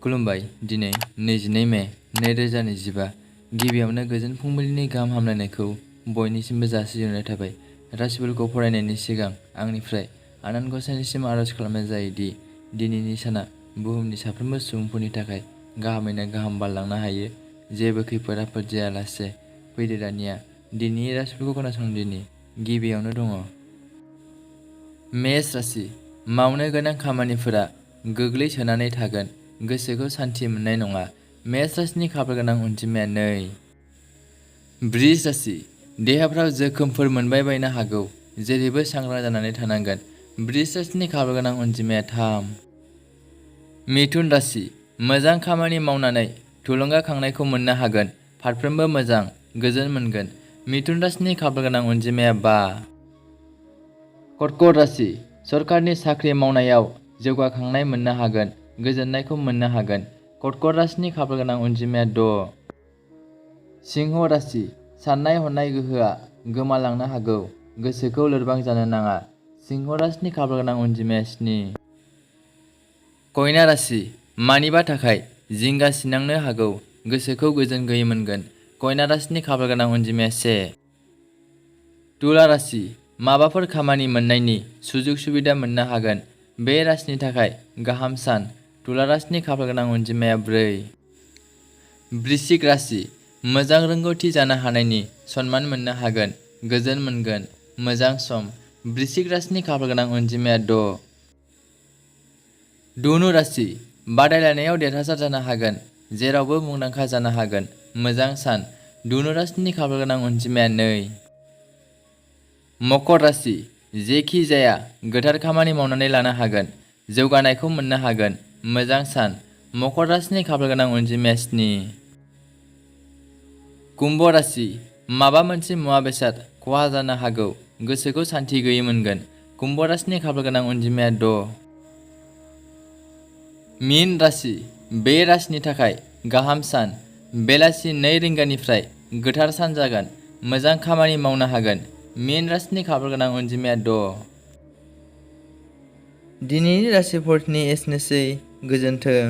खुलुमबाय। दिनै 22 मे 2025 गिबियावनो गोजोन फुंबिलिनि गाहाम हामलायनायखौ बयनिसिमबो जासिहरनाय थाबाय। राशिफलखौ फरायनायनि सिगां आंनिफ्राय आनान गसाइनिसिम आरज खालामनाय जायोदि दिनैनि साना बुहुमनि साफ्रोमबो सुबुंफोरनि थाखाय गाहामैनो गाहाम बारलांनो हायो। जेबो खैफोद आफोद जायालासे फैदो दानिया दिनैनि राशिफोरखौ खोनासंदिनि। गिबियावनो दङ मेष राशि। मावनो गोनां खामानिफोरा गोग्लैसोनानै थागोन। गोसोखौ सान्थि मोननाय नङा। मेष राशिनि खाफाल गोनां अनजिमाया 2। वृष राशि। देहाफ्राव जोखोमफोर मोनबाय बायनो हागौ। जेरैबो सांग्रां जानानै थानांगोन। वृष राशिनि खाफाल गोनां अनजिमाया 3। मिथुन राशि। मोजां खामानि मावनानै थुलुंगाखांनायखौ मोननो हागोन। फारफ्रोमबो मोजां गोजोन मोनगोन। मिथुन राशिनि खाफाल गोनां अनजिमाया 5। कर्कट राशि। सरकारनि साख्रि मावनायाव जौगाखांनाय मोननो हागोन। गोजोननायखौ मोननो हागोन। कर्कट राशिनि खाफाल गोनां अनजिमाया 6। सिंह राशि। साननाय हनाय गोहोआ गोमालांनो हागौ। गोसोखौ लोरबां जानो नाङा। सिंह राशिनि खाफाल गोनां अनजिमाया 7। कन्या राशि। मानिबा थाखाय जिंगा सिनांनो हागौ। गोसोखौ गोजोन गैयै मोनगोन। कन्या राशिनि खाफाल गोनां अनजिमाया 1। तुला राशि। माबाफोर खामानि मोननायनि सुजुग सुबिदा मोननो हागोन। बे राशिनि थाखाय गाहाम सान। तुला राशिनि खाफाल गोनां अनजिमाया 4। वृश्चिक राशि। मोजां रोंगौथि जानो हानायनि सनमान मोननो हागोन। गोजोन मोनगोन। मोजां सम। वृश्चिक राशिनि खाफाल गोनां अनजिमाया 6। धनु राशि। बादायलायनायाव देरहासार जानो हागोन। जेरावबो मुंदांखा जानो हागोन। मोजां सान। धनु राशिनि खाफाल गोनां अनजिमाया 2। मकर राशि। जेखि जाया गोथार खामानि मावनानै लानो हागोन। जौगानायखौ मोननो हागोन। मोजां सान। मकर राशिनि खाफाल गोनां अनजिमाया 7। कुम्भ राशि। माबा मोनसे मुवा बेसाद खहा जानो हागौ। गोसोखौ सान्थि गैयै मोनगोन। कुम्भ राशिनि खाफाल गोनां अनजिमाया 6। मीन राशि। बे राशिनि थाखाय गाहाम सान। बेलासि 2 रिंगानिफ्राय गोथार सान जागोन। मोजां खामानि मावनो हागोन। मीन राशिनि खाफाल गोनां अनजिमाया 6। दिनैनि राशिफोरनि एसेनोसै। गोजोन्थों।